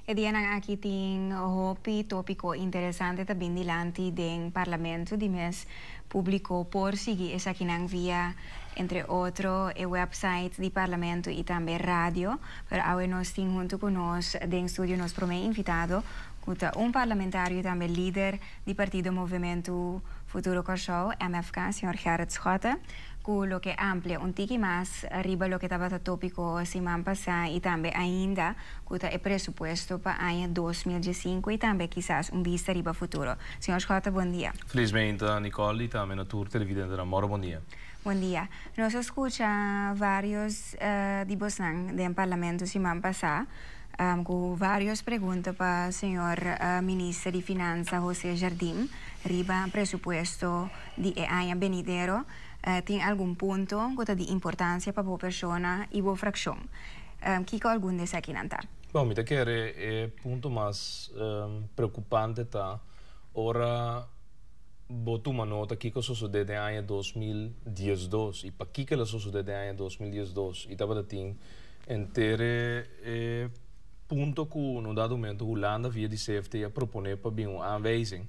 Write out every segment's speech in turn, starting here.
E dianan aki tin hopi tópiko interesante ta bin dilanti den Parlamento. Di mes públiko por sigui esakinan via entre otro e website di Parlamento i tambe radio. Pero awe nos tin huntu ku nos den studio nos promé invitado ku ta un parlamentario i tambe lider di partido Movementu Futuro Kòrsou, MFK, señor Gerrit Schotte, ku lo ke amplia un tiki mas riba loke tabata tópiko siman pasá i tambe ainda ku ta e presupuesto pa aña 2015 i tambe kisas un bista riba futuro. Señor Schotte, bon dia. Felizmente, Nicole, i tambe na tur televidentenan. Moro bon dia. Bon dia. Nos a skucha vários di bosnan den Parlamento siman pasá ku vários pregunta pa señor Minister di Finansa José Jardim riba presupuesto di e aña benidero. Tin algun punto ku ta di importansia pa bo persona i bo frakshon. Kiko algun di esakinan ta? Bon, mi ta kere e punto mas preokupante ta ora bo tuma nota kiko a sosodé den aña 2012 i pakiko el a sosodé den aña 2012 i tabata tin henter e punto ku na un dado momento Hulanda via di CFT a proponé pa bin un aanwijzing.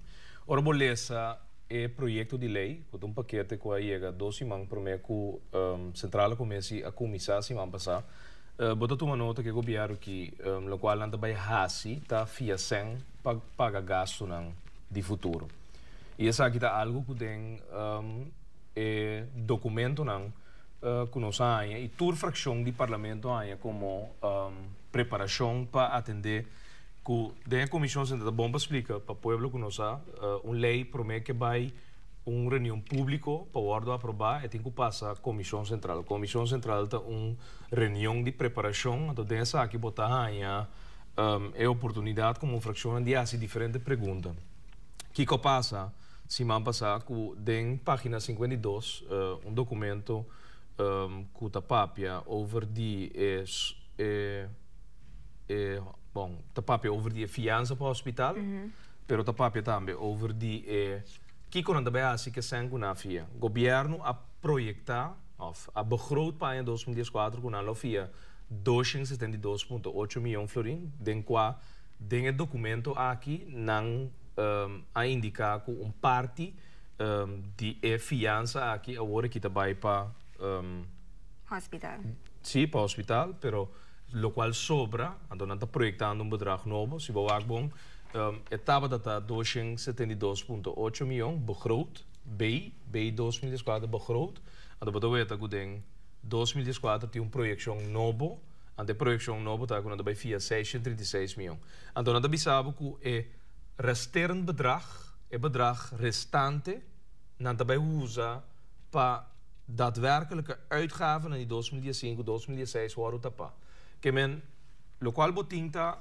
Ora bo lesa e proyekto di lei, ku ta un pakete ku a yega dos siman promé ku Sentrale Commissie a kuminsá siman pasá, bo ta tuma nota ku e gobièrnu aki lokual nan ta bai hasi ta fia sèn pa paga gastunan di futuro. I esaki ta algu ku den e dokumentonan ku nos a haña i tur frakshon di parlamento a haña komo preparashon pa atendé ku den e komishon sentral. Ta bon pa splika pa pueblo ku nos a un lei promé ke bai un reunion públiko pa wòrdu aprobá e tin ku pasa komishon sentral. Komishon sentral ta un reunion di preparashon, anto den esaki bo ta haña e oportunidat komo frakshonnan di hasi diferente pregunta. Kiko a pasa siman pasá ku den página 52 un dokumento ku ta papia over di e e bon ta papia over di e fiansa pa hospital, pero ta papia tambe over di e kiko nan ta bai hasi ku e sèn ku nan a fia. Gobièrnu a proyektá òf a begroot pa aña 2014 ku nan lo fia 272.8 mion florin, den kua den e dokumento aki nan a indiká ku un parti di e fiansa aki awor aki ta bai pa Hospital. Sí, pa hospital, pero lokual sobra, anto nan ta proyektando un bedrag nobo, si bo wak bon, e tabata ta 272.8 mion begroot, B, B 2014 begroot, anto bo ta weta ku den 2014 tin un proyekshon nobo, anto e proyekshon nobo ta ku nan ta bai fia 636 mion. Anto nan ta bisa bo ku e resterend bedrag, e bedrag restante, nan ta bai usa pa daadwerkelijke uitgavennan di 2015, 2016 wòrdu tapá. Ke men, lokual bo tin ta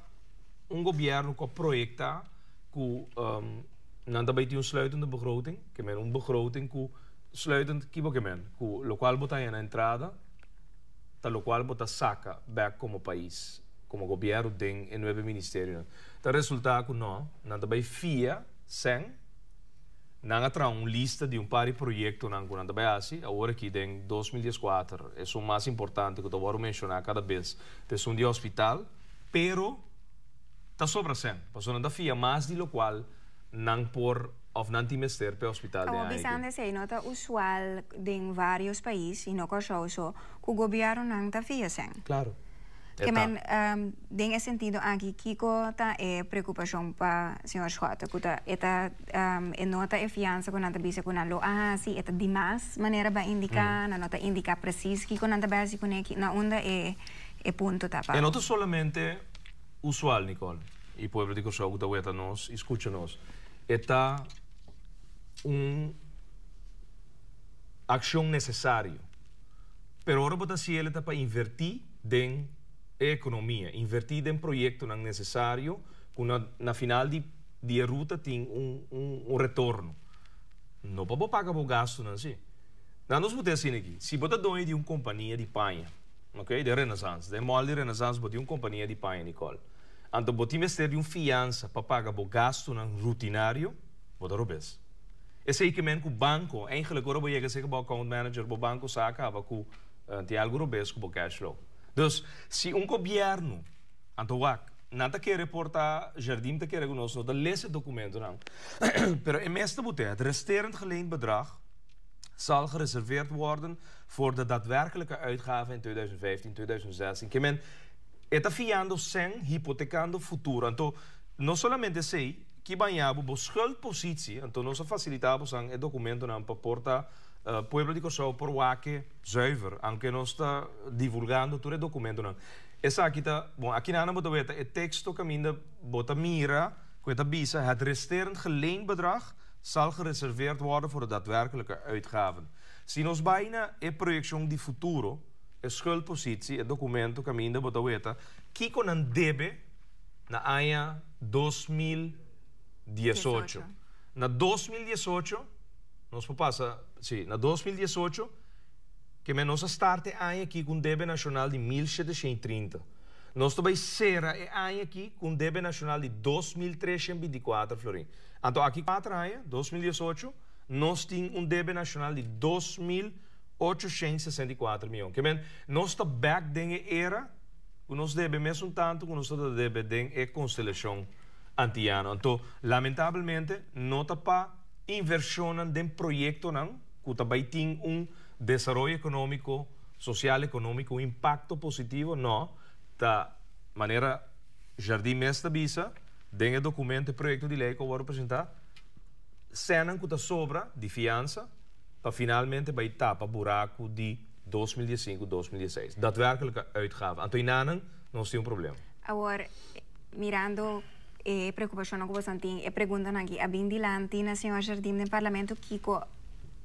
un gobièrnu ku a proyektá ku nan ta bai tin un sluitende begroting, ke men un begroting ku sluitend, ki bo ke men? Ku lokual bo ta haña na entrada ta lokual bo ta saka bèk komo pais, komo gobièrnu den e nuebe ministerionan. Ta resultá ku nò, nan ta bai fia sèn. Nan a traha un lista di un par di proyektonan ku nan ta bai hasi awor aki den 2014. Esun mas importante ku ta wòrdu menshoná kada bes ta esun di hospital, pero ta sobra sèn, pasobra nan ta fia mas di lokual nan por òf nan tin mester pa e hospital den Awor aña aki. bisando esei no ta usual den vários pais, i no Kòrsou so, ku gobièrnunan ta fia sèn. Klaro. E Ke ta. men, den e sentido aki, kiko ta e preokupashon pa señor Schotte? Ku ta e ta e no ta e fiansa ku nan ta bisa ku nan lo a hasi, e ta dimas manera ba indiká, nan no ta indiká presis kiko nan ta bai hasi kuné, na unda e e punto ta pa. E no ta solamente usual, Nicole, i pueblo di Kòrsou ku ta weta nos i skucha nos. E ta un akshon nesesario. Pero ora bo ta hasi el e ta pa invertí den e ekonomia, invertí den proyektonan nesesario ku na na final di di e ruta tin un un retorno. No pa bo paga bo gastunan si. Nan nos bo ta asina aki, si bo ta doño di un kompania di paña, ok, den Renaissance, den mall di Renaissance bo tin un kompania di paña, Nicole, anto bo tin mester di un fiansa pa paga bo gastunan rutinario, bo ta robes. Esei ke men ku banko, eigenlijk ora bo yega serka bo account manager, bo banko sa kaba ku tin algu robes ku bo cash flow. Dus, si un gobièrnu, anto wak. Nan ta kere por ta Jardim ta kere ku nos no ta lesa e dokumentonan. Pero e mes ta bot'é, Het resterend geleend bedrag zal gereserveerd worden voor de daadwerkelijke uitgaven in 2015, 2016. Ke men, e ta fiando sèn, hipotekando futuro. Anto, no solamente esei, ki baña bo bo schuldpositie, anto nos a fasilitá bosan e dokumentonan pa por ta pueblo di Kòrsou por wak e zuiver, aunke nos ta divulgando tur e dokumentonan. Esaki ta, bon, aki nan bo ta weta e teksto kaminda bo ta mira ku e ta bisa, Het resterend geleend bedrag zal gereserveerd worden voor de daadwerkelijke uitgaven. Si nos bai na e proyekshon di futuro, e schuldpositie, e dokumento kaminda bo ta weta kiko nan debe na aña 2018. Na 2018, nos por pasa, si, na 2018, ke men nos a start e aña aki ku un debe nashonal di 1730. Nos ta bai sera e aña aki ku un debe nashonal di 2324 florin. Anto aki 4 aña, 2018, nos tin un debe nashonal di 2864 mion. Ke men nos ta bèk den e era ku nos debe mesun tantu ku nos ta debe den e konstelashon antiano. Anto, lamentablemente, no ta pa invershonnan den proyektonan ku ta bai tin un desaroyo ekonómiko, sosial ekonómiko, un impakto positivo, no, ta manera Jardim mes ta bisa den e dokumento, e proyekto di lei ku a wòrdu presentá, sènnan ku ta sobra di fiansa pa finalmente bai tapa buraku di 2015, 2016. Daadwerkelijke uitgaven. Anto einan nos tin un problema. Awor, mirando e preokupashon ku bo tin, e preguntanan aki a bin dilanti na señor Jardim den parlamento, kiko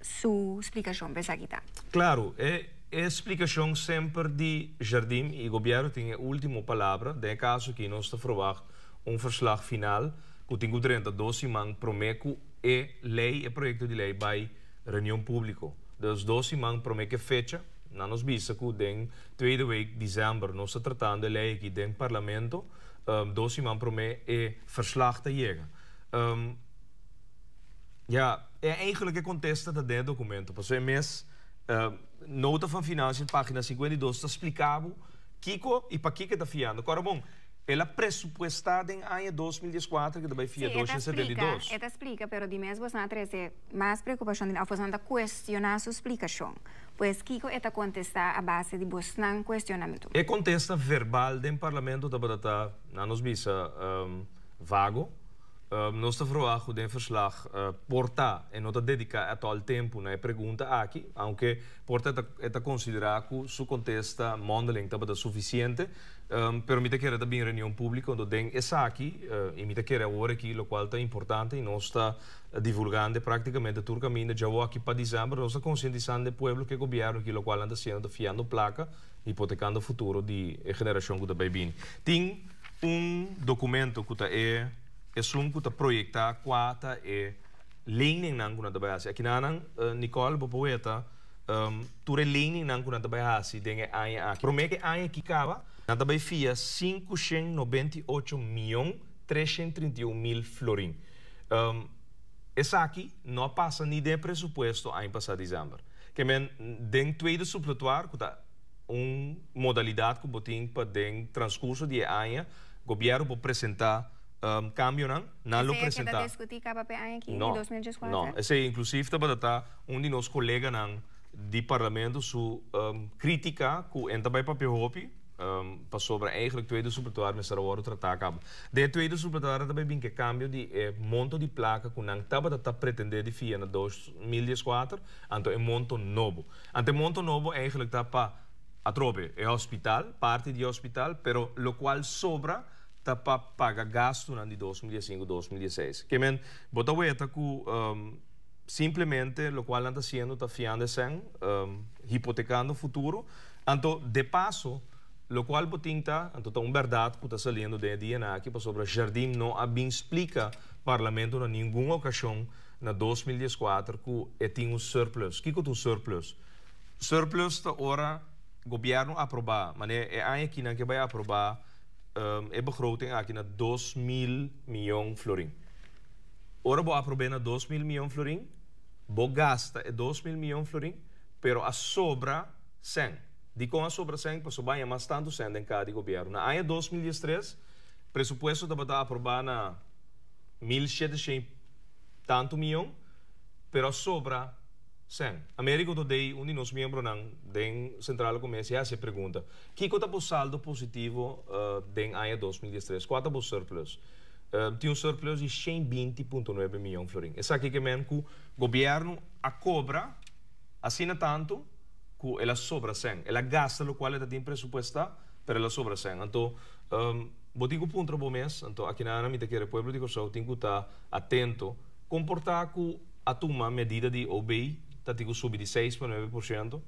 su splikashon pa esaki ta? Klaro, e splikashon semper di Jardim i gobièrnu tin e último palabra. Den e kaso aki nos ta verwacht un verslag final ku tin ku 32 siman promé ku e lei, e proyekto di lei bai reunion públiko. Dus 2 siman promé ku fecha, na nos bisa ku den tweede week desèmber nos ta tratando e lei aki den parlamento, 2 siman promé e verslag ta yega. Ja, e eigenlijk e kontesta ta den e dokumento. Pasobra e mes nota van financiën, página 52, ta splika kiko i pa kiko ta fiando. Awor bon, el a presupuestá den aña 2014 ku bai fia 272. E ta splika, pero di mes bo a trese mas preokupashon, òf bo ta kuestioná su splikashon. Pues kiko e ta kontestá a base di bosnan kuestionamentu? E kontesta verbal den parlamento ta na nos bisa vago. Nos ta verwacht den verslag por ta e no ta dediká tal tempu na e pregunta aki, aunke por ta e ta konsiderá ku su kontesta mondeling tabata sufisiente, pero mi ta kere tambe reunion públiko, anto den esaki i mi ta kere awor aki, lokual ta importante i nos ta divulgando práktikamente tur kaminda ya aki pa desèmber, nos ta konsientisando e pueblo ku e gobièrnu aki lokual ta hasiendo ta fiando plaka, hipotekando futuro di e generashon ku ta bai bini. Tin un dokumento ku ta e esun ku ta proyektá kua ta e leningnan ku nan ta bai hasi. Aki nan, Nicole, bo por weta tur e leningnan ku nan ta bai hasi den e aña aki. Promé ku e aña aki kaba, nan ta bai fia 598 mion 331 mil florin. Esaki no a pasa ni den presupuesto aña pasá desèmber. Ke men den tweede suppletoire, ku ta un modalidat ku bo tin pa den transkurso di aña, gobièrnu por presentá kambionan, nan lo Esei a presentá. Diskutí kaba pa e aña aki, No, di 2014? no. Esei inklusive tabata un di nos koleganan di parlamento su krítika ku e n' ta bai papia hopi pasobra eigenlijk tweede suppletoire mester a wòrdu tratá kaba. Den tweede suppletoire tambe bin ku kambio di e monto di plaka ku nan tabata ta pretendé di fia na 2014, anto e monto nobo. Anto e monto nobo eigenlijk ta pa atrobe e hospital, parti di hospital, pero lokual sobra ta pa paga gastunan di 2015, 2016. Ke men, bo ta weta ku simplemente lokual nan ta hasiendo ta fiando sèn, hipotekando futuro. Anto, de paso, lokual bo tin ta, anto ta un berdat ku ta saliendo den e dia aki pasobra Jardim no a bin splika parlamento na ningun okashon na 2014 ku e tin un surplus. Kiko ta un surplus? Surplus ta ora gobièrnu aprobá, manera e aña aki nan ke bai aprobá e begroting aki na 2000 mion florin. Ora bo aprobá na 2000 mion florin, bo gasta e 2000 mion florin, pero a sobra 100. Di kon a sobra 100, pasobra mas tantu sèn den kas di gobièrnu. Na aña 2013, Presupuesto tabata aprobá na 1700 tantu mion, pero a sobra sèn. Americo Thodey, un di nos miembronan den Centrale Commissie, a hasi e pregunta, Kiko ta bo saldo positivo den aña 2013? Kua ta bo surplus? Tin un surplus di 120.9 mion florin. Esaki ke men ku gobièrnu a kobra asina tantu ku el a sobra sèn. El a gasta lokual e ta tin presupuestá, pero el a sobra sèn. Anto, bo tin ku puntra bo mes, anto akinan mi ta kere pueblo di Kòrsou tin ku ta atento, kon por ta ku a tuma medida di OB ta tin ku subi di 6,9%?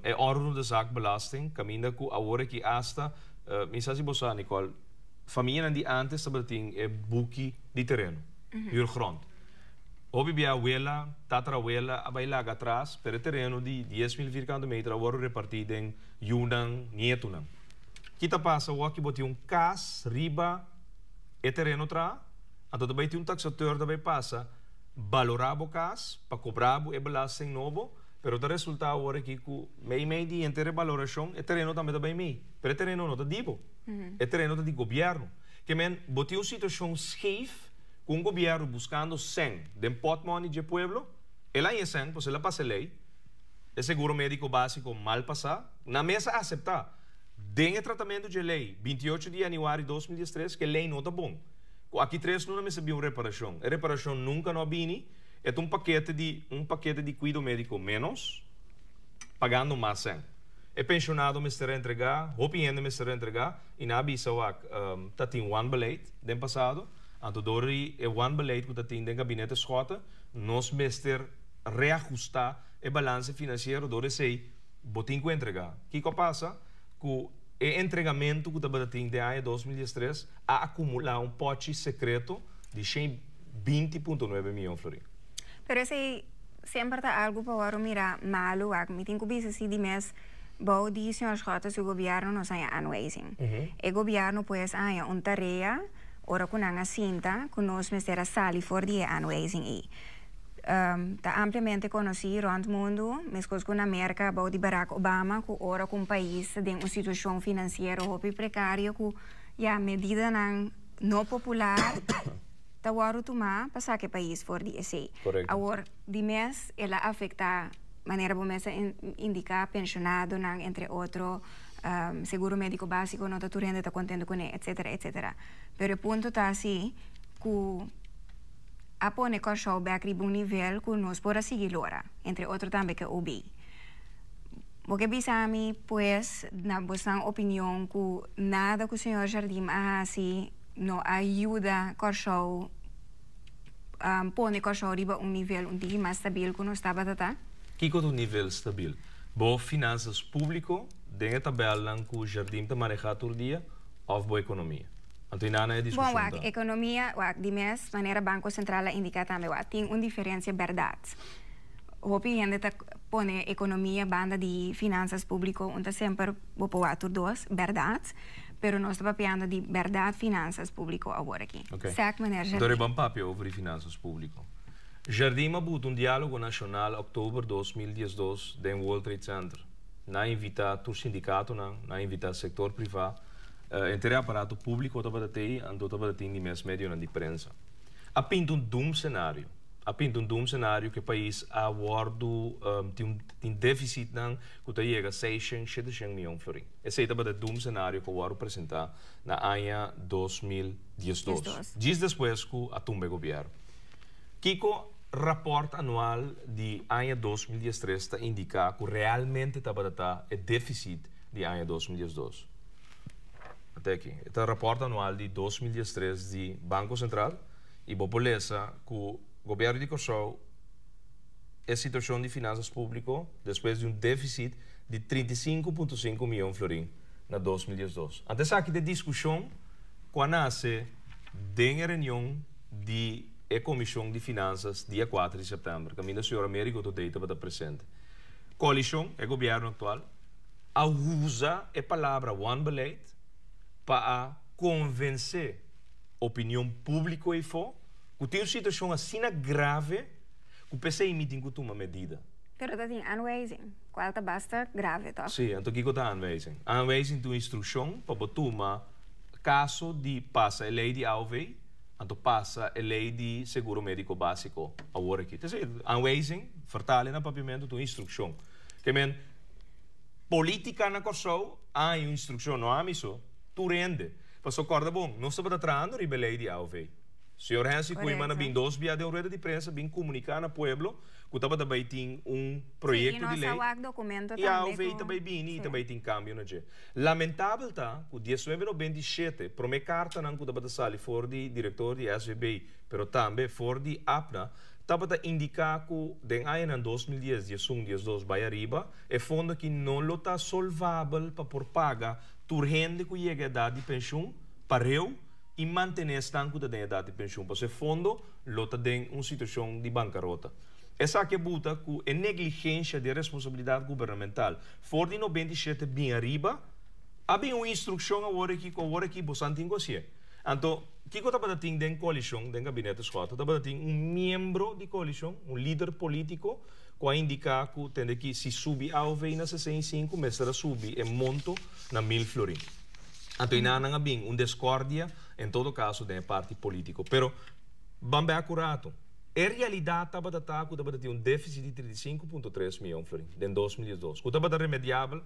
E òrdu de zaakbelasting, kaminda ku awor aki asta, mi sa si bo sa, Nicole, famianan di ántes tabatin e buki di tereno, huurgrond. Hopi bia awela, tatarawela a bai laga atras, pero e tereno di 10,000 vierkante meter a wòrdu repartí den yunan, nietunan. Ki ta pasa awor ki bo tin un kas riba e tereno tra? Anto ta bai tin un taksateur ta bai pasa balorá bo kas pa kobra bo e belasting nobo, pero ta resultá awor aki ku mei mei di henter e balorashon e tereno tambe ta bai mei. Pero e tereno no ta di bo, e tereno ta di gobièrnu. Ke men bo tin un situashon skeef. Ku un gobièrnu buskando sèn den pòtmòni dje pueblo, el a haña sèn, pues el a pasa e lei, e seguro médiko básiko mal pasá, nan mes a aseptá den e tratamentu dje lei 28 di yanüari 2013 ku e lei no ta bon, ku aki tres luna mester bin un reparashon. E reparashon nunka no a bini, e ta un pakete di un pakete di kuido médiko ménos, pagando mas sèn. E penshonado mester a entregá, hopi hende mester a entregá, i nan a bisa wak ta tin wanbeleid den pasado. Anto dor di e wanbeleid ku ta tin den gabinete Schotte, nos mester reahustá e balanse finansiero, dor esei bo tin ku entregá. Kiko a pasa? Ku e entregamentu ku tabata tin den aña 2013 a akumulá un pòchi sekreto di 120.9 mion florin. Pero esei semper ta algu pa wòrdu mirá malu wak. Mi tin ku bisa si di mes bou di señor Schotte su gobièrnu nos haña aanwijzing. E gobièrnu pues a haña un tarea ora ku nan a sinta ku nos mester a sali for di e aanwijzing ei. Ta ampliamente konosí rònt mundu, meskos ku na Merka bou di Barack Obama, ku ora ku un pais ta den un situashon finansiero hopi prekario ku ya medidanan no popular ta wòrdu tumá pa saka e pais for di esei. Awor, di mes el a afektá, manera bo mes a indiká, penshonadonan, entre otro, seguro médiko básiko no ta tur hende ta kontento kuné, etsetera, etsetera. Pero e punto ta si ku a pone Kòrsou bèk riba un nivel ku nos por a sigui lora, entre otro tambe ku OB. Bo ke bisa mi pues, na bosnan opinion, ku nada ku señor Jardim a hasi no a yuda Kòrsou pone Kòrsou riba un nivel un tiki mas stabil ku nos tabata ta? Kiko ta un nivel stabil? Bo finansas públiko den e tabèlnan ku Jardim ta manehá tur dia òf bo ekonomia? Anto inana e Bon, diskushon wak, ta. ekonomia, wak, di mes manera Banko Sentral a indiká tambe, wak, tin un diferensia bèrdat. Hopi hende ta pone ekonomia banda di finansas públiko, un ta semper bo por wak tur dos, bèrdat, pero nos ta papiando di bèrdat finansas públiko awor aki. Oké. Sèk, meneer Anto Jardim. riba papia over di finansas públiko. Jardim a buta un diálogo nashonal òktober 2012 den World Trade Center. Nan a invitá tur sindikatonan, nan a invitá sektor privá, henter e aparato públiko tabata tei, anto tabata tin di mes medionan di prensa. A pinta un doemscenario, a pinta un doemscenario ku e pais a wòrdu tin un tin défisitnan ku ta yega seishen, sheteshen mion florin. Esei tabata e doemscenario ku a wòrdu presentá na aña 2012, djis despues ku a tumba e gobièrnu. Kiko rapòrt anual di aña 2013 ta indiká ku realmente tabata ta e défisit di aña 2012? Ata aki, e ta rapòrt anual di 2013 di Banko Sentral i bo por lesa ku gobièrnu di Kòrsou e situashon di finansas públiko despues di un défisit di 35.5 mion florin na 2012. Anto esaki ta e diskushon ku a nase den e reunion di e Komishon di Finansas dia 4 di sèptèmber, kaminda señor Americo Todey tabata presente. Koalishon, e gobièrnu aktual, a usa e palabra wanbeleid pa a konvensé opinion públiko eifó ku tin un situashon asina grave ku p'esei mi tin ku tuma medida. Pero ta tin aanwijzing, kual ta basta grave, tòg? Sí, anto kiko ta aanwijzing? Aanwijzing ta un instrukshon pa bo tuma. Kaso di pasa e lei di AOV, anto pasa e lei di seguro médiko básiko awor aki. Te aanwijzing, vertaal na papiamentu, ta un instrukshon. Ke men, polítika na Kòrsou, hay un instrukshon, no ami so, tur hende. Paso kòrda bon, nos tabata trahando riba e lei di AOV. Señor Hensley Koeiman a bin dos bia den un rueda di prensa bin komuniká na pueblo ku tabata bai tin un proyekto di lei i AOV ta bai bini i ta bai tin kambio na dje. Lamentabel ta ku 1997 promé kartanan ku tabata sali for di direktor di SVB pero tambe for di APNA tabata indiká ku den añanan 2010, 11, 12 bai ariba e fondo aki no lo ta solvabel pa por paga tur hende ku yega edat di penshun pareu i mantené esnan ku ta den edat di penshun pasobra e fondo lo ta den un situashon di bankarota. Esaki a buta ku e negligensha di e responsabilidat gubernamental for di 97 bin ariba a bin un instrukshon awor aki ku awor aki bosan tin ku hasié. Anto, kiko tabata tin den koalishon, den gabinete Schotte? Tabata tin un miembro di koalishon, un lider polítiko ku a indiká ku tende ki si subi AOV na 65 mester a subi e monto na 1000 florin. Anto einan a bin un deskordia en todo kaso den e parti polítiko. Pero ban bèk un ratu. E realidat tabata ta ku tabata tin un défisit di 35.3 mion florin den 2012, ku tabata remediabel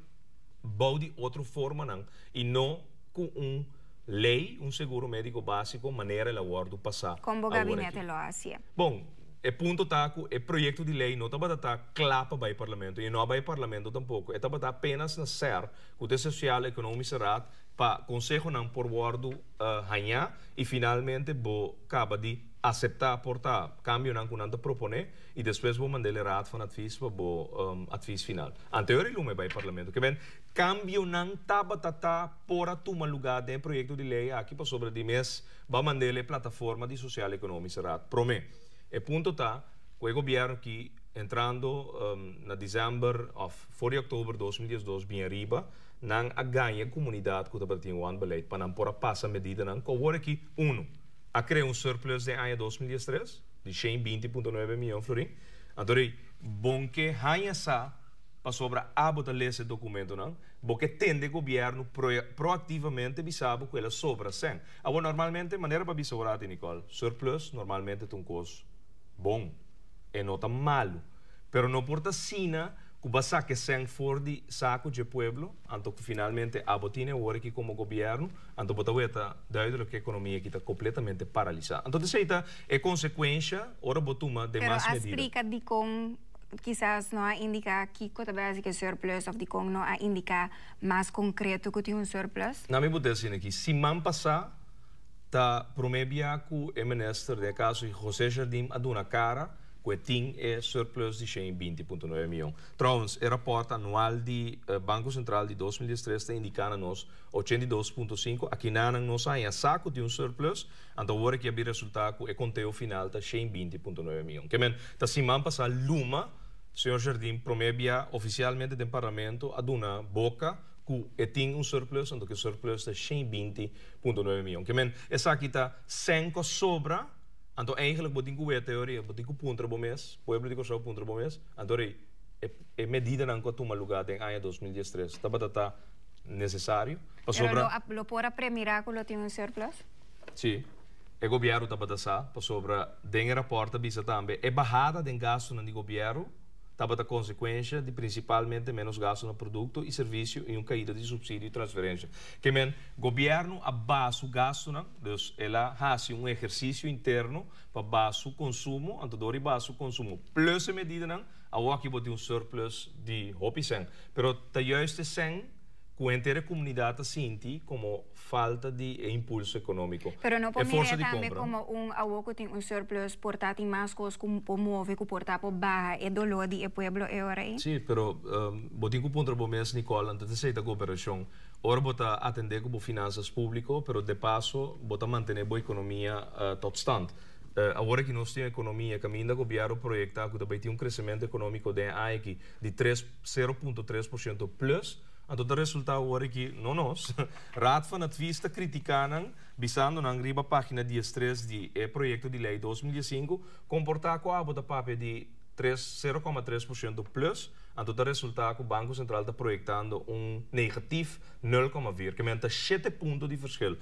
bou di otro formanan i no ku un lei, un seguro médiko básiko manera el a wòrdu pasá Kon bo awor gabinete aki. lo hasié? Bon, e punto ta ku e proyekto di lei no tabata ta kla pa bai parlamento i no a bai parlamento tampoko. E tabata apenas na SER, ku ta e Sociaal Economische Raad, pa konsehonan por wòrdu hañá i finalmente bo kaba di aseptá por ta kambionan ku nan ta proponé i despues bo mand'é e Raad van Advies pa bo advies final. Anterior e luma e bai parlamento. Ke men kambionan tabata ta por a tuma lugá den e proyekto di lei aki pasobra di mes bo a mand'é e plataforma di Sociaal Economische Raad promé. E punto ta ku e gobièrnu aki entrando na desèmber òf for di òktober 2012 bin ariba nan a gaña e komunidat ku tabata tin wanbeleid pa nan por a pasa medidanan ku awor aki unu a krea un surplus den aña 2013 di 120.9 mion florin. Anto rei, bon ke haña sa pasobra abo ta lesa e dokumentonan, bo ke tende gobièrnu proaktivamente bisa bo ku el a sobra sèn. Awor normalmente, manera bo a bisa ora ati Nicole, surplus normalmente ta un kos bon, e no ta malu, pero no por ta asina ku bo a saka e sèn for di saku dje pueblo, anto ku finalmente abo tin e ora aki komo gobièrnu, anto bo ta weta duidelijk ku e ekonomia aki ta kompletamente paralisá. Anto esei ta e konsekuensha ora bo tuma Pero demas a medida. splika dikon kisas no a indiká kiko ta base ku e surplus òf dikon no a indiká mas konkreto ku tin un surplus? Na mi por asina aki, siman pasá ta promé bia ku e minister, den e kaso José Jardim, a duna kara ku e tin e surplus di 120.9 mion. Trouwens, e rapòrt anual di Banko Sentral di 2013 ta indiká na nos 82.5. Akinan nos a haña sa ku tin un surplus, anto awor aki a bin resultá ku e konteo final ta 120.9 mion. Ke men, ta siman pasá luma, señor Jardim promé bia ofisialmente den parlamento a duna boka ku e tin un surplus, anto ku e surplus ta 120.9 mion. Ke men, esaki ta sèn ku a sobra, anto eigenlijk bo tin ku weta e ora, bo tin ku puntra bo mes, pueblo di Kòrsou puntra bo mes, anto rei e medidanan ku a tuma lugá den aña 2013 tabata ta nesesario pasobra. Pero lo por a premirá ku lo tin un surplus? Sí, e gobièrnu tabata sa, pasobra den e rapòrt ta bisa tambe e bahada den gastunan di gobièrnu tabata konsekuensha di prinsipalmente ménos gastu na produkto i servisio i un kaida di supsidio i transferensha. Ke men, gobièrnu a baha su gastunan, dus el a hasi un ehersisio interno pa baha su konsumo, anto dor di baha su konsumo plus e medidanan, awor aki bo tin un surplus di hopi sèn. Pero ta juist e sèn ku henter e komunidat ta sinti komo falta di e impulso ekonómiko. Pero no por E forsa mir'é di tambe kompra. komo un awor ku tin un surplus por ta tin mas kos ku por move ku por ta por baha e doló di e pueblo e ora ei? Sí, pero bo tin ku puntra bo mes, Nicole, anto esei ta goberashon. Ora bo ta atendé ku bo finansas públiko, pero de paso bo ta mantené bo ekonomia tot stand. Awor aki nos tin un ekonomia kaminda gobièrnu proyektá ku ta bai tin un kresementu ekonómiko den e aña aki di tres 0.3% plus, anto ta resultá awor aki, no nos, Raad van Advies ta kritiká nan, bisando nan riba página 13 di e proyekto di lei 2015, komportá ku abo ta papia di 3, 0,3% plus, anto ta resultá ku Banko Sentral ta proyektando un negatief 0,4, ke men ta 7 punto di verschil.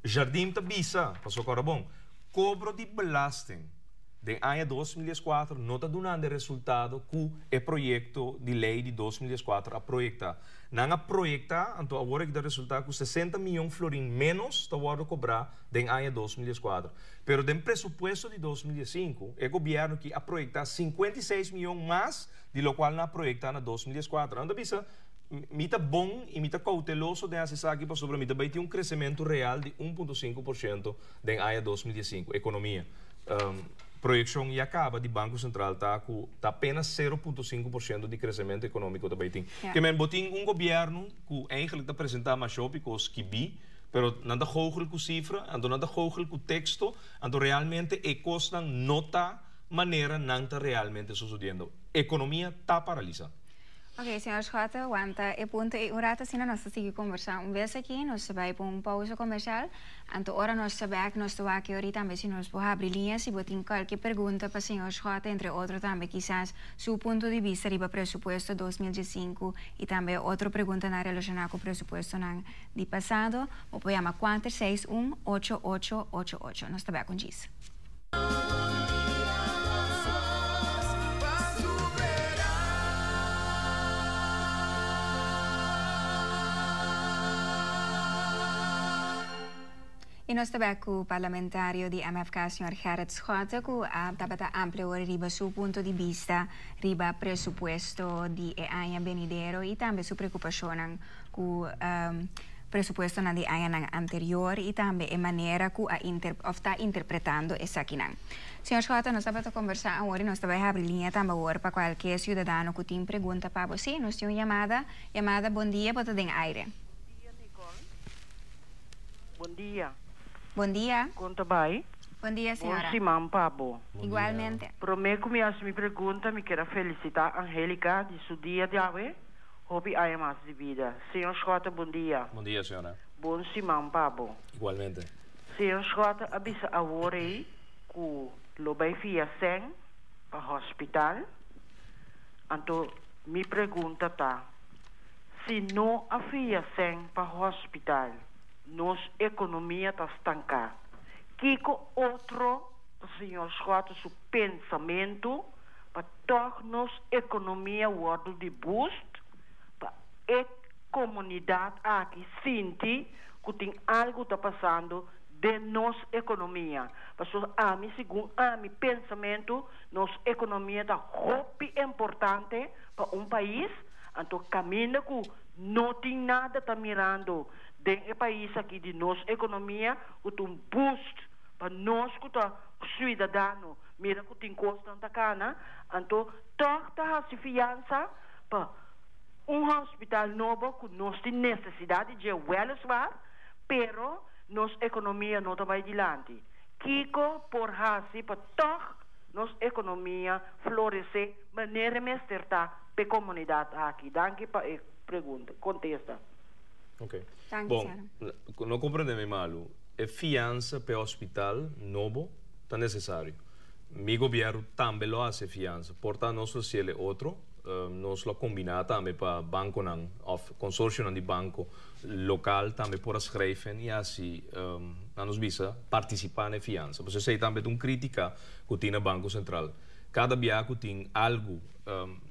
Jardim ta bisa, pasobra kòrda bon, kobro di belasting den aña 2014 no ta dunando e resultado ku e proyekto di lei di 2014 a proyektá. Nan a proyektá, anto awor aki ta resultá ku 60 mion florin ménos ta wòrdu kobrá den aña 2014. Pero den presupuesto di 2015, e gobièrnu aki a proyektá 56 mion mas di lokual nan a proyektá na 2014. Nan ta bisa, Mi ta bon i mi ta kouteloso den hasi esaki pasobra mi ta bai tin un kresementu real di 1.5% den aña 2015. Ekonomia. Proyekshon ya kaba di Banko Sentral ta ku ta apenas 0.5% di kresementu ekonómiko ta bai tin. Ke men bo tin un gobièrnu ku eigenlijk ta presentá masha hopi kos skibí, pero nan ta goochel ku sifra, anto nan ta goochel ku teksto, anto realmente e kosnan no ta manera nan ta realmente sosodiendo. Ekonomia ta paralisá. Ok, señor Schotte, wanta e punto ei un rato asina nos ta sigui conversa un bes aki, nos ta bay pa un pausa comercial, anto ora nos ta bek nos ta wak yori tambe si nos por habri liña si bo tin cualkier pregunta pa señor Schotte, entre otro tambe kisas su punto di bista riba presupuesto 2015 y tambe otro preguntanan relaciona cu presupuestonan di pasado, bo por yama cuater seis un ocho ocho ocho ocho. Nos ta bek un djis. Y nos ta bek cu parlamentario di MFK, señor Gerrit Schotte, cu a tabata amplio ora riba su punto di bista riba presupuesto di e aña benidero y tambe su preocupacionnan cu presupuestonan di añanan anterior y tambe e manera cu a inter of ta interpretando esakinan. Señor Schotte, nos tabata conversa awor y nos ta bay habri liña tambe awor pa cualkier ciudadano cu tin pregunta pa bo. Sí, nos tin un yamada. Yamada, bon dia, bo ta den aire. Bon dia, Nicole. Bon dia. Bon dia. Con ta bay? Bon dia, señora. Bon siman pa bo. Igualmente. Prome cu mi haci mi pregunta, mi kier a felicita Angelica di su dia di awe. Hopi aña mas di bida. Señor Schotte, bon dia. Bon dia, señora. Bon siman pa bo. Igualmente. Señor Schotte a bisa awor ei cu lo bay fia sèn pa hospital. Anto mi pregunta ta, si no a fia sèn pa hospital, nos economia ta stanca. Kico otro ta señor Schotte su pensamento pa tòg nos ekonomia wòrdu di boost, pa e komunidat aki sinti ku tin algu ta pasando den nos ekonomia. Pasobra ami, segun ami pensamentu, nos ekonomia ta hopi importante pa un pais, anto kaminda ku no tin nada ta mirando den e pais aki di nos ekonomia ku ta un boost pa nos ku ta suidadano. Mira ku tin kosnan ta kana, anto tòg ta hasi fiansa pa un hospital nobo ku nos tin nesesidat di dje wèliswaar, pero nos ekonomia no ta bai dilanti. Kiko por hasi pa tòg nos ekonomia floresé manera e mester ta p'e komunidat aki? Danki pa e pregunta, kontesta. Ok. Bon, no komprendé mi malu. E fiansa p'e hospital nobo ta necesario. Mi gobierno tambe lo haci e fianza. Por ta nos lo haciel e otro, nos lo a combina tambe pa banconan of consorcionan di banco local tambe por a schrijven y haci, nan nos bisa, participa na e fianza. Pasobra esey tambe ta un critica cu tin na Banco Central. Cada bia cu tin algo,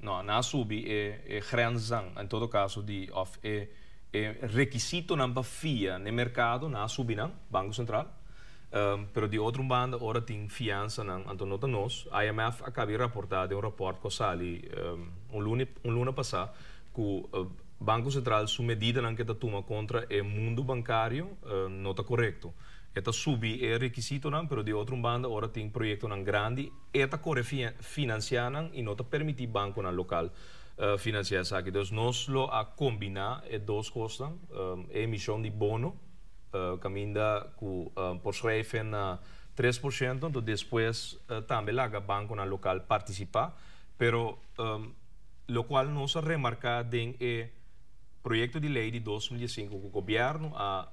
no, nan a subi e e grensnan, en todo caso di of e e requisitonan pa fia na e mercado, nan a subi nan, Banco Central. Pero di otro un banda ora tin fiansanan, anto no ta nos. IMF a kabi raportá den un rapòrt ku a sali un luna un luna pasá ku Banko Sentral su medidanan ku e ta tuma kontra e mundu bankario no ta korekto. E ta subi e rekisitonan pero di otro un banda ora tin proyektonan grandi e ta kore finansiá nan i no ta permití bankonan lokal finansiá esaki. Dus nos lo a kombiná e dos kosnan, e emishon di bono. Caminda cu por schrijven na 3%, anto despues tambe laga banconan local participa, pero locual nos a remarca den e proyecto di ley di 2015 cu gobierno a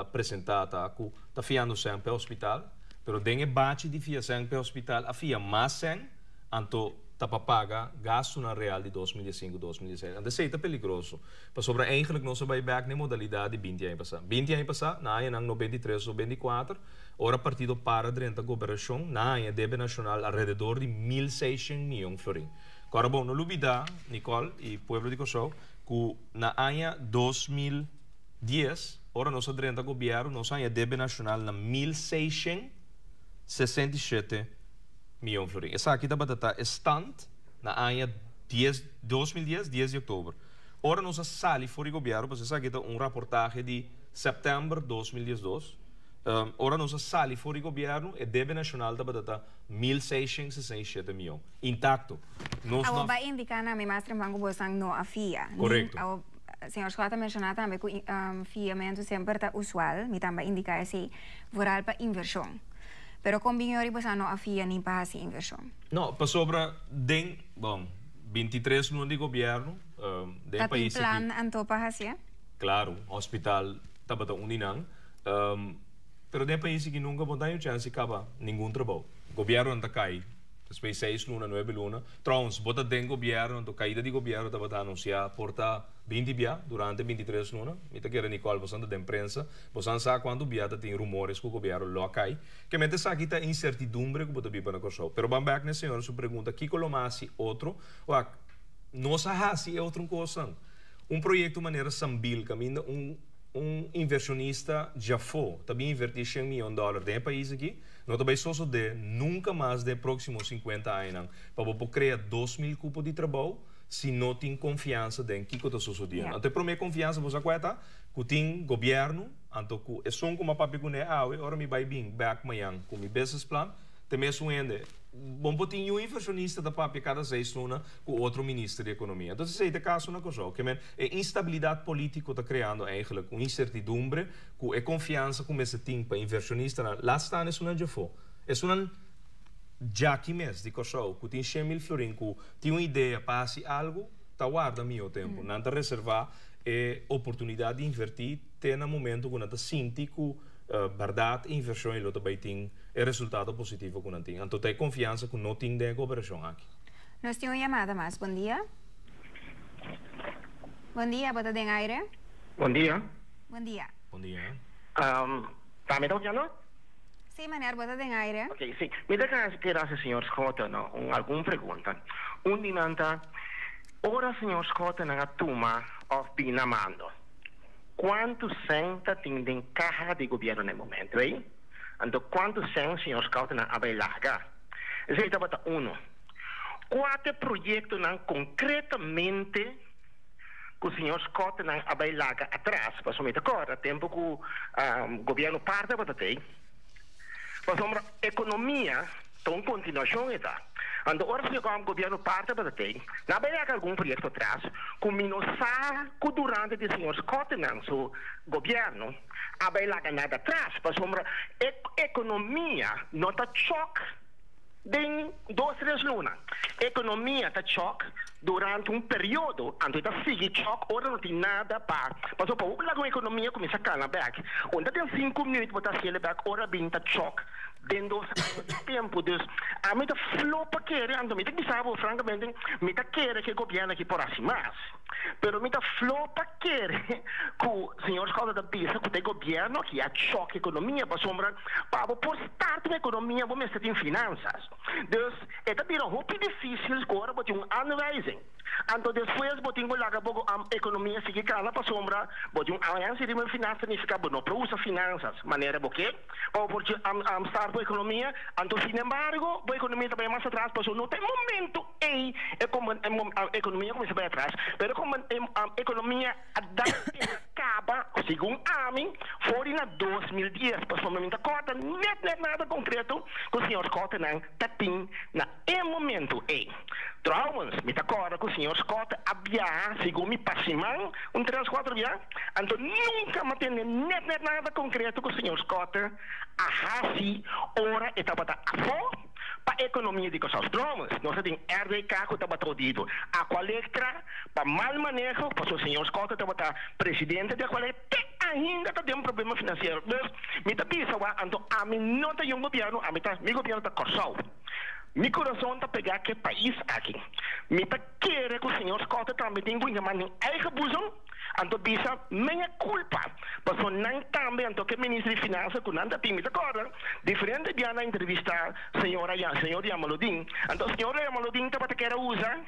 presenta ta cu ta fiando cen p'e hospital, pero den e bachi di fia cen p'e hospital a fia mas cen. Anto ta pa paga gastunan real di 2005, 2016. Anto esei ta peligroso. Pasobra eigenlijk nos a bai bek na e modalidat di 20 aña pasá. 20 aña pasá, na añanan 93, 94, ora partido par a drenta goberashon, nan a haña debe nashonal alrededor di 1600 mion florin. Kòrda bon, no lubidá, Nicole i pueblo di Kòrsou, ku na aña 2010, ora nos a drenta gobièrnu, nos a haña debe nashonal na 1667 mion florin. Esaki tabata ta e stand na aña dies, 2010, 10 di òktober. Ora nos a sali for di gobièrnu, pasobra esaki ta un raportahe di sèptèmber 2012, ora nos a sali for di gobièrnu, e debe nashonal tabata ta 1667 mion, intakto. Nos Awor no. ba indiká na mi mas trempan ku bosan no a fia. Ni, Korekto. awor señor Schotte a menshoná tambe ku fiamentu semper ta usual, mi tambe a indiká esei, vooral pa invershon. Pero kon bin yori bosan no a fia ni pa hasi invershon? No, pasobra den, bon, 23 luna di gobièrnu, den Ta tin pais aki. plan anto pa hasié? Claro, hospital tabata un di nan. Pero den pais aki nunca bo ta haña un chance di caba ningun trabou. Gobiernonan ta cay despues seis luna, nuebe luna. Trouwens, bo ta den gobierno, anto caida di gobierno tabata anuncia por ta 20 bia durante 23 luna. Mi ta kere Nicole, bosan ta den prensa, bosan sa cuanto bia ta tin rumores cu gobierno lo a cay. Kemente esaki ta incertidumbre cu bo ta biba na Corsou. Pero ban bek na e señora su pregunta, kico lo mas haci otro? Wak, nos a haci e otro un cosnan. Un proyecto manera Sambil caminda un un inversionista djafó ta bin inverti shen miyon dòler den e pais aki, no ta bay sosode nunca mas den e proximo 50 añanan pa bo por crea 2000 cupo di trabou si no tin confiansa den kico ta sosodiendo. Anto e prome confiansa bo sa cua ta? Cu tin gobierno, anto cu esun cu mi a papia cune awe, ora mi bay bin bek mañan cu mi business plan, te mesun hende. Bon por tin yu inversionista ta papia cada seis luna cu otro minister di economia. Entonces esey ta e caso na Corsou. Ke men e instabilidad politico ta creando eigenlijk un incertidumbre cu e confiansa cu mester tin pa inversionistanan, laat staan esunnan djafo, esunnan djaki mes di Corsou cu tin 100.000 florin cu tin un idea pa haci algo, ta warda miho tempo. Nan ta reserva e oportunidad di inverti te na momento cu nan ta sinti cu berdad e inversion lo ta bay tin e resultado positivo cu nan tin. Anto ta e confiansa cu no tin den e cooperacion aki. Nos tin un yamada mas. Bon dia. Bon dia, bo ta den aire. Bon dia. Bon dia. Bon dia. Ta mi ta opiando? Si, meneer, bo ta den aire. Ok, si. Mi ta kere hasi señor Schotten no un algun pregunta. Un di nan ta, ora señor Schotten nan a tuma of bin na mando, kuantu sèn ta tin den kaha di gobierno na e momento ei? Anto kuantu sèn señor Schotten nan a bai laga? Esei tabata uno. Kua ta e proyektonan konkretamente ku señor Schottenan a bai laga atras? Pasobra mi ta kòrda tempu ku gobièrnu par tabata tei. Pasobra ekonomia ta un kontinuashon e ta. Anto ora señor gobièrnu par tabata tei, nan a bai laga algun proyekto atras ku mi no sa ku durante di señor Schottenan su gobièrnu a bai laga nada atras. Pasobra e ekonomia no ta chòk. Den dos tres luna, ekonomia ta chòk durante un periodo, anto e ta sigui chòk ora no tin nada pa pasobra pa bo laga un ekonomia kuminsá kana bèk, un ta den sinku minüt bo ta hasiel bèk ora bin ta chòk den dos aña di tempu. Dus ami ta flo pa kere, anto mi ta bisa bo frankamente mi ta kere ku e gobièrnu aki por hasi mas. Pero mi ta flo pa kere ku señor Schouten ta bisa ku ta e gobièrnu aki a chòk ekonomia pasobra pa bo por start un ekonomia bo mester tin finansas. Dus e ta bira hopi difísil ku ora bo tin un aanwijzing anto despues bo tin ku laga bo ekonomia sigui kana pasobra bo tin un aanwijzing riba finansa nifiká bo no por usa finansas manera bo ke pa bo por start bo ekonomia anto sinembargo bo ekonomia ta bai mas atras pasobra no ta e momento Ei e ekonomia kuminsá bai atras, pero komo e ekonomia a dal pega kaba, segun ami, for di na 2010, pasobra mi ta kòrda nèt nèt nada konkreto ku señor Schottenan ta tin na e momento ei. Trouwens, mi ta kòrda ku señor Schotte a biaha segun mi pa siman un tres kuater bia, anto nunka mi a tende nèt nèt nada konkreto ku señor Schotte a hasi ora e tabata afó. Pa ekonomia di Kòrsou. Trouwens, nos a tin RDK ku tabata odido. Aqualectra pa mal maneho, pasobra señor Schotte tabata presidente di Aqualectra, te ainda ta den problema finansiero. Dus, mi ta bisa wak, anto ami no ta yun gobièrnu, ami ta, mi gobièrnu ta Kòrsou. Mi kurason ta pegá ku e pais aki. Mi ta kere ku señor Schotte tambe tin ku yama den eigen boezem anto bisa mea culpa paso nan tambe anto ke minister di finansa ku nan ta tin. Mi ta kòrda diferente bia nan entrevista señora señor Jamaloodin anto señor Jamaloodin tabata kier a usa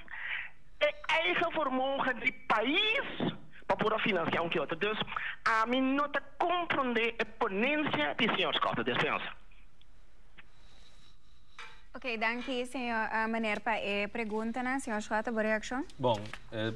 e eigen vermogen di pais pa por a finansia un ke otro. Dus ami no ta komprondé e ponensia di señor Schotte. Despensa. Ok, danki señor meneer pa e preguntanan. Señor Schotte, bo reaccion? Bon, e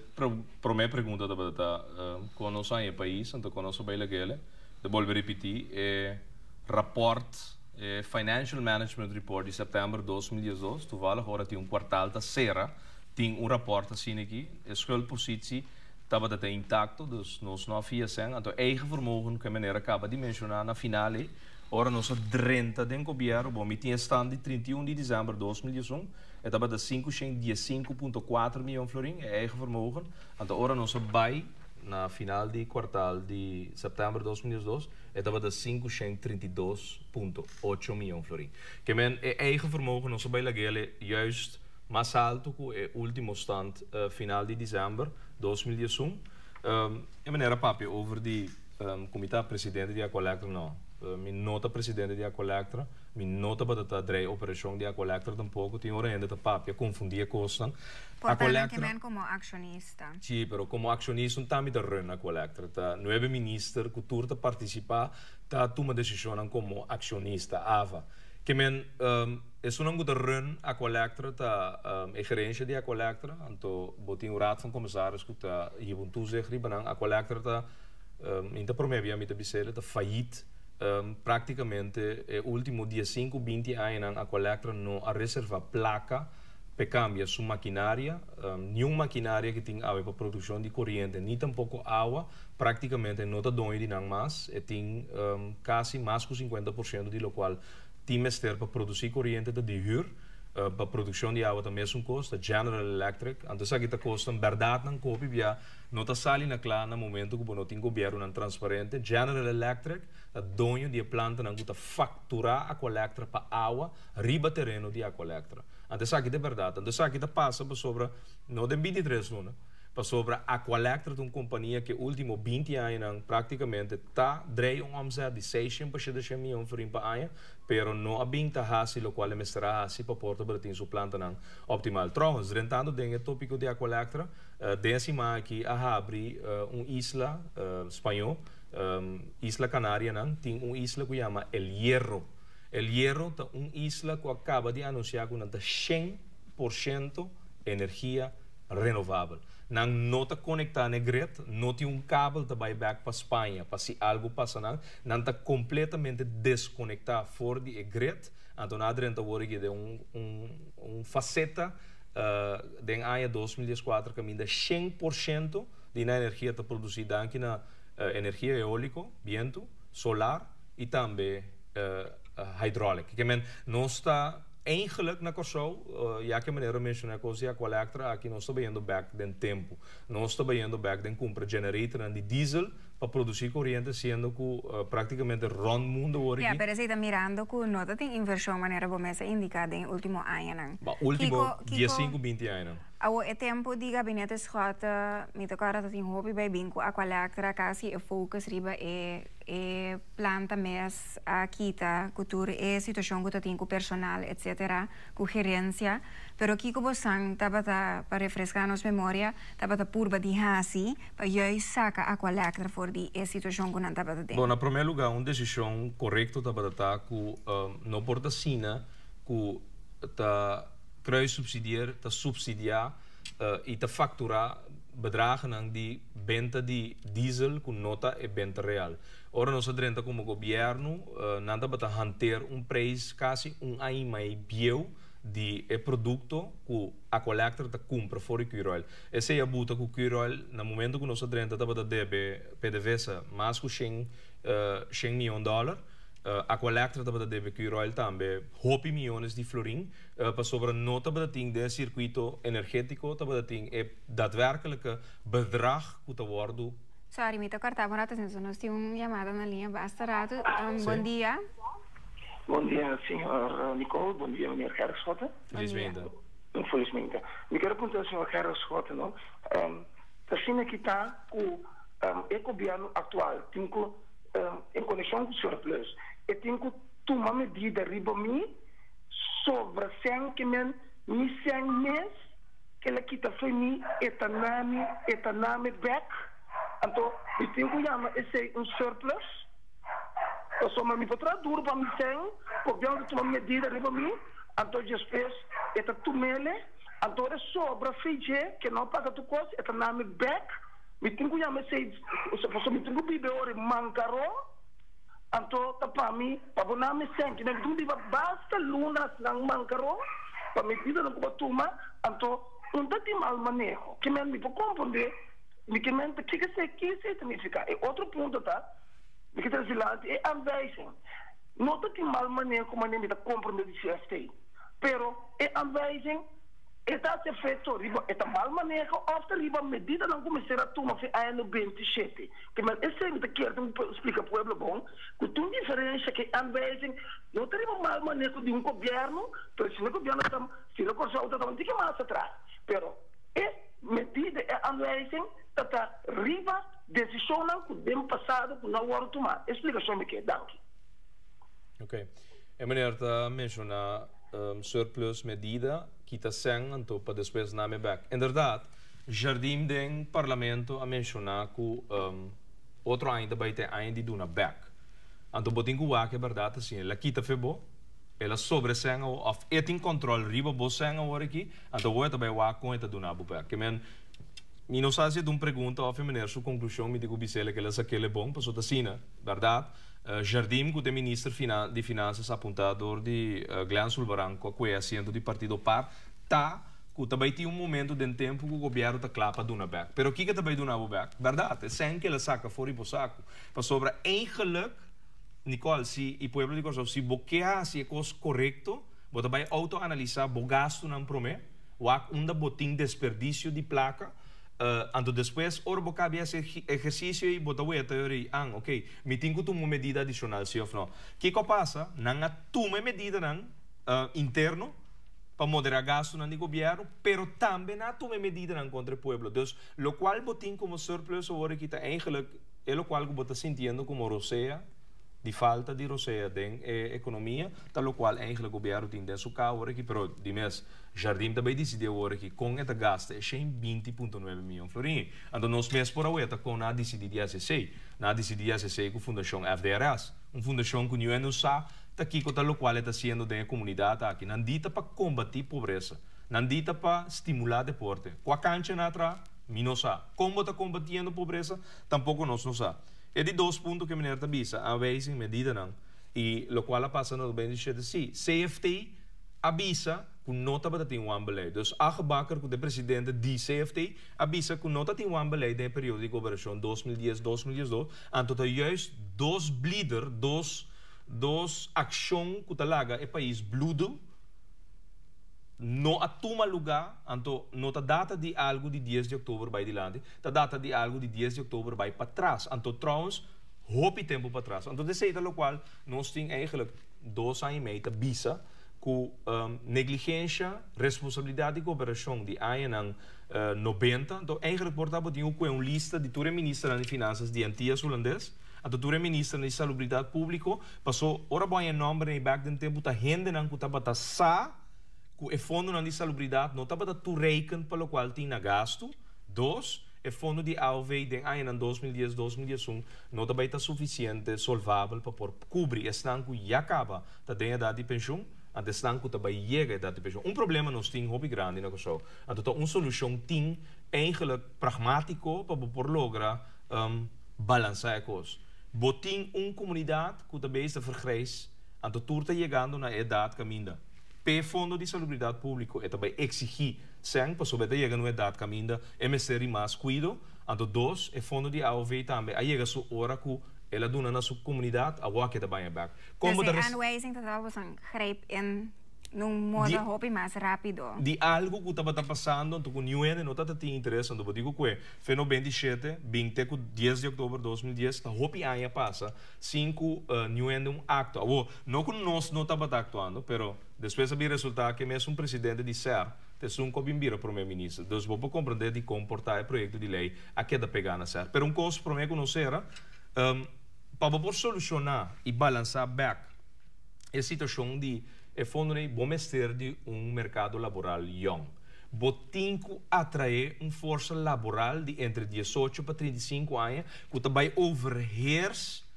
prome pregunta tabata ta con nos haña e pais, anto con nos a bay lag'ele. Ta bolbe ripiti, e rapport, e Financial Management Report di september 2012, toevallig ora tin un kwartaal ta cera, tin un rapport asina aki, e schuldpositie tabata ta intacto, dus nos no a fia cen, anto eigen vermogen cu e meneer a caba di menciona na final ey, Ora nos a drenta den gobièrnu, bon, mi tin e stand di 31 di desèmber 2011, e tabata 515.4 mion florin, e eigen vermogen. Anto ora nos a bai na final di kwartal di sèptèmber 2012, e tabata 532.8 mion florin. Ke men e eigen vermogen nos a bai lag'el juist mas altu ku e último stand final di desèmber 2011. E manera papia over di ku mi ta presidente di Aqualectra no. Mi no ta presidente di Aqualectra, mi no tabata ta drei operashon di Aqualectra tampoko. Tin ora hende ta papia konfundí e kosnan. Por ta nan ke men komo akshonista. Sí, pero komo akshonista un tambe ta run Aqualectra. Ta nuebe minister ku tur ta partisipá ta tuma desishonnan komo akshonista, ava. Ke men esunnan ku ta run Aqualectra ta e gerensha di Aqualectra, anto bo tin un raad van commissaris ku ta hiba un toezicht riba nan. Aqualectra ta. Mi ta promé bia mi ta bis'el ta fayit. Práktikamente e último diesinku, binti añanan Aqualectra no a reservá plaka p'e kambia su makinaria. Niun makinaria ku tin awe pa produkshon di koriente ni tampoko awa práktikamente no ta doño di nan mas. E tin kasi mas ku 50% di lokual tin mester pa produsí koriente ta di hür. Pa produkshon di awa ta mesun kos, ta General Electric. Anto esaki ta kosnan bèrdatnan ku hopi bia No ta sali na kla na momento ku bo no tin gobièrnunan transparente. General Electric ta doño di e plantanan ku ta fakturá Aqualectra pa awa riba tereno di Aqualectra. Anto esaki ta e bèrdat. Anto esaki ta pasa pasobra no den 23 luna, pasobra Aqualectra ta un kompania ku e último 20 añanan práktikamente ta drei un òmzèt di 600 pa 700 mion florin pa aña, pero no a bin ta hasi lokual e mester a hasi pa por tabata tin su plantanan optimal. Trouwens, drentando den e tópiko di Aqualectra, Den e siman aki a habri un isla spañó, Isla Canarianan, tin un isla ku yama El Hierro. El Hierro ta un isla ku a kaba di anunsiá ku nan ta 100% energia renovabel. Nan no ta konektá n'e grid, no tin un kabel ta bai bèk pa Spaña pa si algu pasa nan. Nan ta kompletamente deskonektá for di e grid, anto nan a drenta awor aki den un faseta. Den aña 2014 kaminda 100% di nan energia ta produsí danki na energia eóliko, bientu, solar i tambe hydraulic. Ke men nos ta eigenlijk na Kòrsou, ya ke manera menshoná kos di Aqualectra aki nos ta bayendo bèk den tempu. Nos ta bayendo bèk den kumpra generatornan di diesel pa produsí koriente siendo ku práktikamente rònt mundu awor aki. Ya, pero esei ta mirando ku no ta tin invershon manera bo mes a indiká den e último añanan. Ba último 15, 20 añanan. Awor e tempu di Gabinete Schotte mi ta kòrda ta tin hopi bai bin ku Aqualectra kasi e focus riba e e planta mes a kita ku tur e situashon ku ta tin ku personal etcetera ku gerensia pero kiko bosan tabata pa refreská nos memoria tabata purba di hasi Pa juist saka Aqualectra for di e situashon ku nan tabata den. Bon, na promé lugá un desishon korekto tabata ta ku no por ta asina ku ta kruissubsidieer, ta supsidiá i ta fakturá bedragennan di benta di diesel ku no ta e benta real. Ora nos a drenta komo gobièrnu nan tabata hanteer un preis kasi un aña i mei bieu di e produkto ku Aqualectra ta kumpra for di Curoil. Esei a buta ku Curoil na momento ku nos a drenta tabata debe PDVSA mas ku shen shen mion dòler. Aqualectra tabata debe Curoil tambe hopi miones di florin pasobra no tabata tin den e sirkuito energetiko tabata tin e daadwerkelike bedrag ku ta wòrdu. Sorry, mi ta kòrta bo un ratu, sinso nos tin un yamada na liña basta ratu. Bon dia. Bon dia, señor Nicole. Bon dia, meneer Gerrit Schotte. Felis mainta. Felis mainta. Mi kier puntra señor Gerrit Schotte, no? Ta asina ki ta ku e gobierno aktual tin ku, en konekshon ku surplus, e tin ku tuma medida riba mi sobra sèn ke men mi sèn mes ke el a kita fo'i mi e ta na mi e ta na mi bèk. Anto mi tin ku yama esei un surplus? Pasobra mi por traha duru pa mi sèn, gobierno ta tuma medida riba mi, anto despues e ta tumele, anto ora e sobra fi dje ke no paga tur kos, e ta na mi bèk, mi tin ku yama esei, pasobra mi tin ku biba e ora e mankaron, anto ta pa mi, pa bo na mi sèn, mi tin ku biba basta lunasnan mankaron, pa medidanan ku bo a tuma, anto un ta tin mal maneho, ke men mi por komprondé, mi ke men ta kiko esei, ki esei ta nifiká? E otro punto ta. Mi ke trese dilanti e aanwijzing. No ta tin mal maneho manera mi ta komprondé di CFT, pero e aanwijzing e ta hasi efekto riba e ta mal maneho òf ta riba medidanan ku mester a tuma fin aña 97. Ke men esei mi ta kier tin ku splika pueblo bon ku tin un diferensha ku e aanwijzing no ta riba mal maneho di un gobièrnu, pero si no gobièrnu ta si no Kòrsou ta tuma un tiki mas atras, pero e medida e aanwijzing ta ta riba Desishonnan ku den pasado ku no a wòrdu tumá. E splikashon mi ke. Danki. Ok. E meneer ta menshoná surplus medida, kita sèn anto pa despues name bèk. Inderdaad, Jardim den parlamento a menshoná ku otro aña ta bai ta e aña di duna bèk. Anto bo tin ku wak e bèrdat asina. El a kita fe bo, el a sobre sèn awor òf e tin kòntròl riba bo sèn awor aki, anto awor e ta bai wak kon e ta duna bo bèk. Ke men. Mi no sa si e ta un pregunta of e meneer su conclusion, mi tin cu bisele cu el a sakele bon, pasobra ta asina, berdad. Jardim cu ta e minister di Finanzas apunta door di Glenn Sulvaran cu a cue asiento di partido par, ta cu ta bay tin un momento den tempo cu gobierno ta cla pa duna bek. Pero kico ta bay duna bo bek? Berdad, e cen cu el a saca for di bo saco. Pasobra eigenlijk, Nicole, si y pueblo di Corsou, si bo ke haci e cos corecto, bo ta bay auto-analisa bo gastonan prome, Wak unda bo tin desperdicio di placa, anto despues ora bo cabia haci ehercicio ei bo ta weta e ora ei, an, ok, mi tin cu tuma un medida adicional si of no. Kico a pasa? Nan a tuma e medidanan interno pa modera gastonan di gobierno, pero tambe nan a tuma e medidanan contra e pueblo. Dus, locual bo tin como surplus awor aki ta eigenlijk e locual cu bo ta sintiendo como rosea, di falta di rosea den e economia, ta locual eigenlijk gobierno tin den su ca awor aki, pero di mes Jardim ta bay dicidi awor aki con e ta gasta e 120.9 miyon florin. Anto nos mes por aweta con nan a dicidi di haci esey. Nan a dicidi di haci esey cu fundacion FDRS, un fundacion cu niun hende sa ta kico ta locual e ta haciendo den e comunidad aki. Nan di ta pa combati pobresa. Nan di ta pa stimula deporte. Cua cancha nan a traha? Mi no sa. Con bo ta combatiendo pobresa? Tampoco nos no sa. E di dos punto ku e meneer ta bisa, aanwijzing, medidanan, i lokual a pasa na 2007, sí, CFT a bisa ku no tabata tin wanbeleid. Dus Age Bakker, ku ta e presidente di CFT, a bisa ku no ta tin wanbeleid den e periodo di goberashon 2010, 2012, anto ta juist dos blider, dos dos akshon ku ta laga e pais bludu, no a tuma lugá, anto no ta data di algu di dies di òktober bai dilanti. Ta data di algu di 10 di oktober bai patras. Anto trouwens hopi tempu patras. Anto esei ta lokual nos tin eigenlijk dos aña i mei ta bisa ku negligensha, responsabilidat di goberashon di añanan 90. Anto eigenlijk por ta bo tin ku kue un lista di tur e ministernan di finansas di Antias Hulandes, anto tur e ministernan di salubridat públiko, paso ora bo haña e nòmbernan ei bèk den tempu ta hendenan ku tabata sa ku e fondonan di salubridat no tabata toereikend pa lokual tin na gastu. Dos, e fondo di aov den añanan 2010, 2011 no ta bai ta sufisiente solvabel pa por kubri esnan ku ya kaba ta den edat di penshun, anto esnan ku ta bai yega edat di penshun. Un problema nos tin hopi grandi na Kòrsou, anto ta un solushon tin eigenlijk pragmátiko pa bo por logra balansá e kos. Bo tin un komunidat ku ta bezig ta vergrijs, anto tur ta yegando na e edat kaminda p'e fondo di salubridat públiko e ta bai eksigí Sèn, pasobra e ta yega na un edat kaminda e mester di mas kuido. Anto dos, e fondo di AOV tambe a yega su ora ku el a duna na su komunidat, awor ke ta baña bèk. Kon bo Dus ta e res. Aanwijzing ta tabata boso grijp in. Nun modo hopi mas rápido. Di algu ku tabata pasando anto ku niun hende no tabata tin interes anto bo diku ku e fe 97 bin te ku 10 di òktober 2010 ta hopi aña pasa sin ku niun hende un akto. Awor no ku nos no tabata aktuando pero despues a bin resulta ku e mesun presidente di ser ta esun ku a bin bira prome minister. Dus bo por komprende dikon por ta e proyekto di lei a keda pega na ser. Pero un kos prome ku nos sera pa bo por solushoná i balansá bèk e situashon di e fondonan ei, bo mester di un merkado laboral yòn. Bo tin ku atraé un forsa laboral di entre 18 pa 35 aña ku ta bai overheers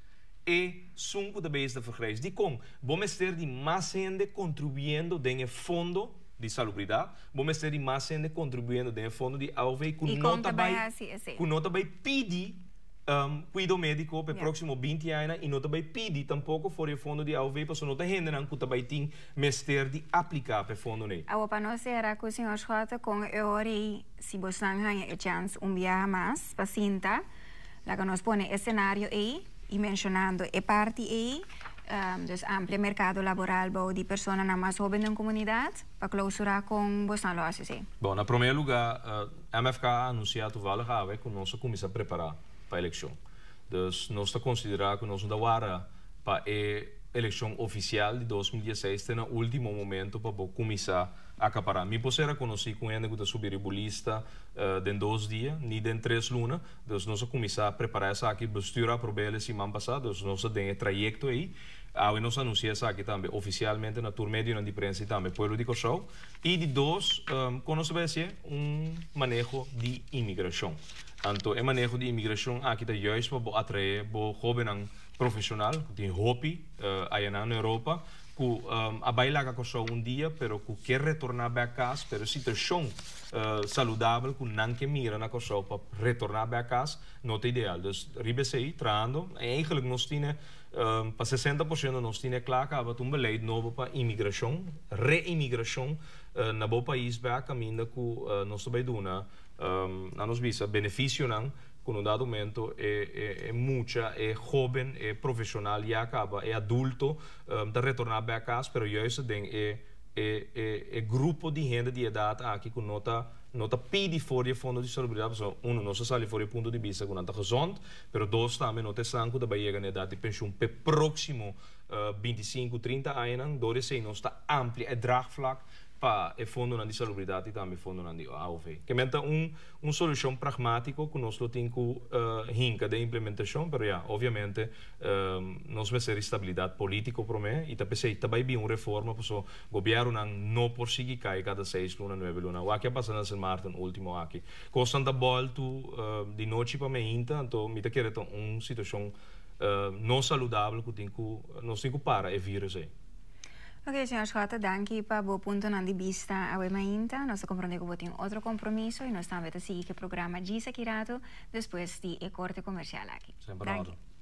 e sun ku ta bezig ta vergrijs. Dikon? Bo mester di mas hende kontribuyendo den e fondo di salubridat, bo mester di mas hende kontribuyendo den e fondo di AOV ku I no kon ta ta bai bai hasi esei? ku no ta bai pidi kuido médiko pa e próksimo 20 añanan i no ta bai pidi tampoko for e fondo di AOV pasobra no ta hendenan ku ta bai tin mester di apliká pa e fondo nei. Awor pa nos sera ku señor Schotte kon e ora ei si bosnan haña e chèns un biaha mas pa sinta laga nos pone e senario ei i menshonando e parti ei dus amplia merkado laboral bou di personanan mas hoben den komunidat pa klousurá kon bosnan lo hasi esei. Bon, na promé lugá MFK a anunsiá toevallig awe ku nos a kuminsá prepará pa elekshon. Dus nos ta konsiderá ku nos no ta wara pa e elekshon ofisial di 2016 te na último momento pa bo kuminsá akapará. Mi por ser rekonosí ku hende ku ta subi riba lista den 2 dia, ni den 3 luna. Dus nos a kuminsá prepará esaki, bestuur a aprob'é e siman pasá, dus nos ta den e trayekto ei. Awe nos a anunsiá esaki tambe ofisialmente na tur medionan di prensa i tambe pueblo di Kòrsou. I di dos, kon nos ta bai hasié? Un maneho di imigrashon. Anto e maneho di imigrashon aki ta juist pa bo atraé bo hóbennan profeshonal ku tin hopi ayanan na Europa ku a bai laga Kòrsou un dia pero ku ke retorná bèk kas, pero e situashon saludabel ku nan ke mira na Kòrsou pa retorná bèk kas no ta ideal. Dus riba esei trahando, eigenlijk nos tin pa 60% nos tin kla kaba un beleid nobo pa imigrashon, reimigrashon na bo pais bèk kaminda ku nos ta bai duna na nos bisa benefisionan ku un dado momento e mucha, e hóben, e profeshonal ya kaba, e adulto ta retorná bèk kas, pero juist den e grupo di hende di edat aki ku no ta pidi for di fondo di salubridat, pasobra uno, no sa sali for di punto di bista ku nan ta gezond, pero dos, tambe no ta esnan ku ta bai yega na edat di penshun pe próksimo 25, 30 añanan. Dor esei nos ta amplia e draagvlak pa e fondonan di salubridat i tambe fondonan di AOV. Ke men ta un solushon pragmátiko ku nos lo tin ku hinka den implementashon, pero ja, obviamente nos mester estabilidat polítiko promé i ta p'esei ta bai bin un reforma pasobra gobièrnunan no por sigui kai kada 6 luna, 9 luna. Wak a pasa na Sint Maarten último aki. Kosnan ta bòltu di nochi pa mainta, anto mi ta kere ta un situashon no saludabel ku tin ku nos tin ku para e virus ei. Ok, señor Schotte, danki pa bo puntonan di bista awe mainta. Nos ta komprondé ku bo tin otro kompromiso i nos tambe ta sigui ku e programa djis aki ratu despues di e korte komersial aki. Semper Danki. Ora.